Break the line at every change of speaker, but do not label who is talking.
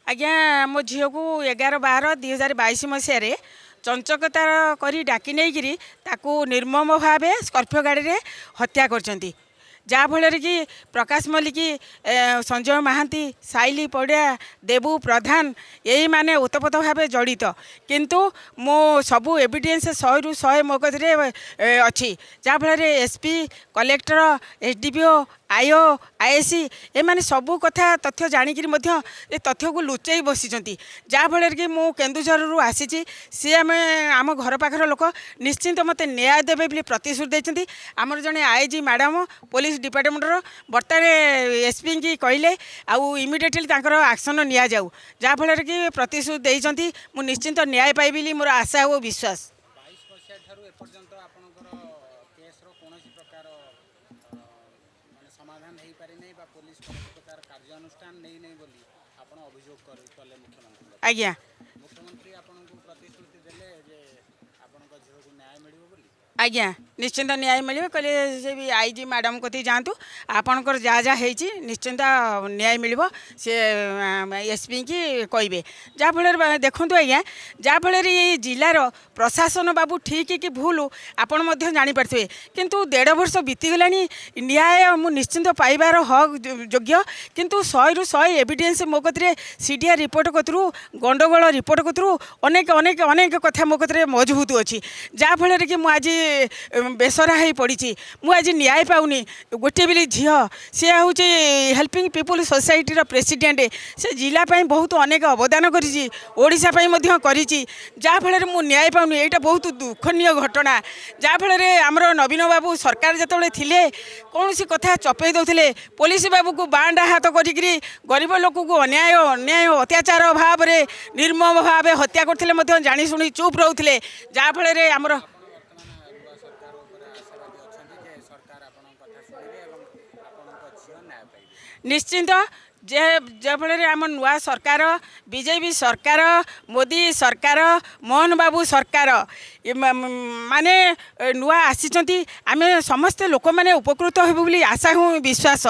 ଆଜ୍ଞା, ମୋ ଝିଅକୁ 11/12/2022 ମସିହାରେ ଚଞ୍ଚକତା କରି ଡାକି ନେଇକିରି ତାକୁ ନିର୍ମମ ଭାବେ ସ୍କର୍ପିଓ ଗାଡ଼ିରେ ହତ୍ୟା କରିଛନ୍ତି, ଯାହାଫଳରେ କି ପ୍ରକାଶ ମଲ୍ଲିକ, ସଞ୍ଜୟ ମହାନ୍ତି, ସାଇଲି ପଡ଼ିଆ, ଦେବୁ ପ୍ରଧାନ ଏଇମାନେ ଓତପୋତ ଭାବେ ଜଡ଼ିତ। କିନ୍ତୁ ମୁଁ ସବୁ ଏଭିଡେନ୍ସ 100ରୁ 100 ମୋ କତିରେ ଅଛି, ଯାହାଫଳରେ SP, collector, SDPO, IO, IIC ଏମାନେ ସବୁ କଥା ତଥ୍ୟ ଜାଣିକିରି ମଧ୍ୟ ଏ ତଥ୍ୟକୁ ଲୁଚେଇ ବସିଛନ୍ତି। ଯାହାଫଳରେ କି ମୁଁ କେନ୍ଦୁଝରରୁ ଆସିଛି। ସିଏ ଆମ ଘର ପାଖର ଲୋକ, ନିଶ୍ଚିନ୍ତ ମୋତେ ନ୍ୟାୟ ଦେବେ ବୋଲି ପ୍ରତିଶ୍ରୁତି ଦେଇଛନ୍ତି। ଆମର ଜଣେ ଆଇଜି ମ୍ୟାଡ଼ାମ ପୋଲିସ ଡିପାର୍ଟମେଣ୍ଟର ବର୍ତ୍ତମାନ ଏସ୍ପିଙ୍କି କହିଲେ ଆଉ ଇମିଡ଼ିଏଟଲି ତାଙ୍କର ଆକ୍ସନ୍ ନିଆଯାଉ, ଯାହାଫଳରେ କି ପ୍ରତିଶ୍ରୁତି ଦେଇଛନ୍ତି। ମୁଁ ନିଶ୍ଚିନ୍ତ ନ୍ୟାୟ ପାଇବି ବୋଲି ମୋର ଆଶା ଓ ବିଶ୍ୱାସ।
22 ମସିହା ଠାରୁ ଏପର୍ଯ୍ୟନ୍ତ ଆପଣଙ୍କର କେସ୍ର କୌଣସି ପ୍ରକାର ମାନେ ସମାଧାନ ହେଇପାରିନାହିଁ ବା ପୋଲିସ କୌଣସି ପ୍ରକାର କାର୍ଯ୍ୟାନୁଷ୍ଠାନ ନେଇନାହିଁ ବୋଲି ଆପଣ ଅଭିଯୋଗ କଲେ ମୁଖ୍ୟମନ୍ତ୍ରୀଙ୍କ।
ଆଜ୍ଞା।
ମୁଖ୍ୟମନ୍ତ୍ରୀ ଆପଣଙ୍କୁ ପ୍ରତିଶ୍ରୁତି ଦେଲେ ଯେ ଆପଣଙ୍କ ଝିଅକୁ ନ୍ୟାୟ ମିଳିବ ବୋଲି?
ଆଜ୍ଞା, ନିଶ୍ଚିନ୍ତ ନ୍ୟାୟ ମିଳିବ କହିଲେ। ସେ ବି ଆଇଜି ମ୍ୟାଡ଼ାମ କତିକି ଯାଆନ୍ତୁ, ଆପଣଙ୍କର ଯାହା ଯାହା ହେଇଛି ନିଶ୍ଚିନ୍ତ ନ୍ୟାୟ ମିଳିବ, ସେ ଏସ୍ପିଙ୍କି କହିବେ। ଯାହାଫଳରେ ଦେଖନ୍ତୁ ଆଜ୍ଞା, ଯାହାଫଳରେ ଏଇ ଜିଲ୍ଲାର ପ୍ରଶାସନ ବାବୁ ଠିକ୍ କି ଭୁଲ ଆପଣ ମଧ୍ୟ ଜାଣିପାରୁଥିବେ। କିନ୍ତୁ ଦେଢ଼ ବର୍ଷ ବିତିଗଲାଣି, ନ୍ୟାୟ ମୁଁ ନିଶ୍ଚିନ୍ତ ପାଇବାର ହକ୍ ଯୋଗ୍ୟ। କିନ୍ତୁ 100ରୁ 100 ଏଭିଡେନ୍ସ ମୋ କତିରେ, ସିଡିଆର୍ ରିପୋର୍ଟ କତିରୁ, ଗଣ୍ଡଗୋଳ ରିପୋର୍ଟ କତିରୁ ଅନେକ ଅନେକ ଅନେକ କଥା ମୋ କତିରେ ମଜବୁତ ଅଛି, ଯାହାଫଳରେ କି ମୁଁ ଆଜି ବେସରା ହେଇ ପଡ଼ିଛି। ମୁଁ ଆଜି ନ୍ୟାୟ ପାଉନି। ଗୋଟିଏ ବୋଲି ଝିଅ, ସିଏ ହେଉଛି ହେଲ୍ପିଂ ପିପୁଲ୍ ସୋସାଇଟିର ପ୍ରେସିଡେଣ୍ଟ। ସେ ଜିଲ୍ଲା ପାଇଁ ବହୁତ ଅନେକ ଅବଦାନ କରିଛି, ଓଡ଼ିଶା ପାଇଁ ମଧ୍ୟ କରିଛି, ଯାହାଫଳରେ ମୁଁ ନ୍ୟାୟ ପାଉନି। ଏଇଟା ବହୁତ ଦୁଃଖନୀୟ ଘଟଣା। ଯାହାଫଳରେ ଆମର ନବୀନ ବାବୁ ସରକାର ଯେତେବେଳେ ଥିଲେ, କୌଣସି କଥା ଚପେଇ ଦେଉଥିଲେ। ପୋଲିସ ବାବୁକୁ ବାଁଡା ହାତ କରିକିରି ଗରିବ ଲୋକକୁ ଅନ୍ୟାୟ ଅନ୍ୟାୟ ଅତ୍ୟାଚାର ଭାବରେ ନିର୍ମମ ଭାବେ ହତ୍ୟା କରୁଥିଲେ ମଧ୍ୟ ଜାଣିଶୁଣି ଚୁପ୍ ରହୁଥିଲେ। ଯାହାଫଳରେ ଆମର
ଆପଣ ବର୍ତ୍ତମାନ ନୂଆ ସରକାର ଉପରେ ଆଶାବାଦୀ ଅଛନ୍ତି ଯେ ସରକାର ଆପଣଙ୍କ କଥା ଶୁଣିବେ ଏବଂ ଆପଣଙ୍କ ଝିଅ ନ୍ୟାୟ ପାଇବେ?
ନିଶ୍ଚିନ୍ତ ଯେ ଯାହାଫଳରେ ଆମ ନୂଆ ସରକାର, ବିଜେପି ସରକାର, ମୋଦି ସରକାର, ମୋହନ ବାବୁ ସରକାର ମାନେ ନୂଆ ଆସିଛନ୍ତି, ଆମେ ସମସ୍ତେ ଲୋକମାନେ ଉପକୃତ ହେବୁ ବୋଲି ଆଶା ଓ ବିଶ୍ୱାସ।